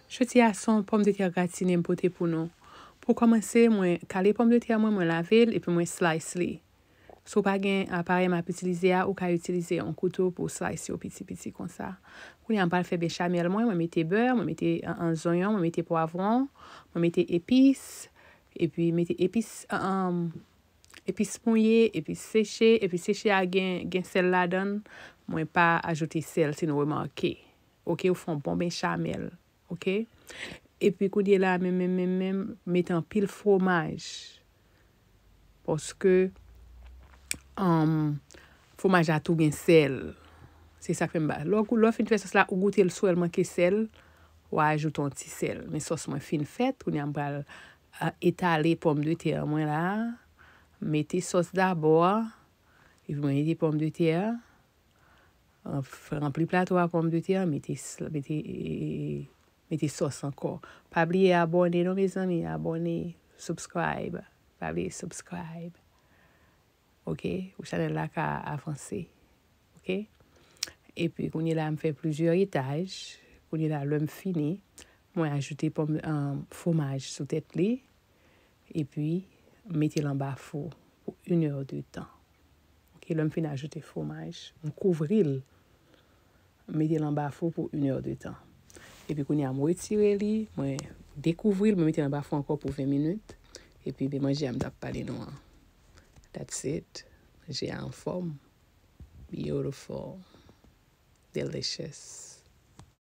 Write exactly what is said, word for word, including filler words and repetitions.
Jodi a se yon pòmdetè gratine m pote pou nou. Pou kòmanse, mwen kale pòmdetè mwen, mwen lave l, epi mwen slice li. Si w pa gen aparèy m ap itilize a, ou ka itilize yon kouto pou w slice yo piti piti konsa. Kounye a m pral fè bechamel mwen, mwen mete bè, mwen mete an, an zonyon, mwen mete pwavwon, mwen mete epis, epi mete epis, an, an, epis mouye, epis seche, epis seche a gen, gen sèl ladan l, mwen pa ajoute sèl si nou remake. Oke, ou fè yon bon bechamel. Oke? Epi kounye la, menm, menm, menm, menm, mete anpil fwomaj. Paske, um, fwomaj la tou gen sèl. Se sa k fè m ba. Lè w gou-, lè w fin fè sòs la, ou goute l, si w wè l manke sèl, w a ajoute yon ti sèl. Men sòs mwen fin fèt, kounye a m pral, a, etale pòmdetè mwen la. Mete sòs dabò, epi mwen mete pòmdetè. Ranpli plato a pòmdetè, mete, mete, e, mete sòs ankò. Pa bliye abòne non, mezanmi, abòne, subscribe. Pa bliye subscribe. Oke? Pou chanèl la ka avanse. Oke? Epi, kounye la, m fè plizyè etaj. Kounye la, lè m fini, mwen ajoute pòm, um, fwomaj sou tèt li. Epi, mete l anba fou pou une heure de temps. Oke, lè m fin ajoute fwomaj, m kouvri l, m mete l anba fou pou une heure de temps. Epi kounye a, m retire li, mwen dekouvri l, mwen mete l anba fou ankò pou ven minit. Epi, ben, manje a m t ap pale nou an. That's it. Manje a anfòm. Beautiful. Delicious.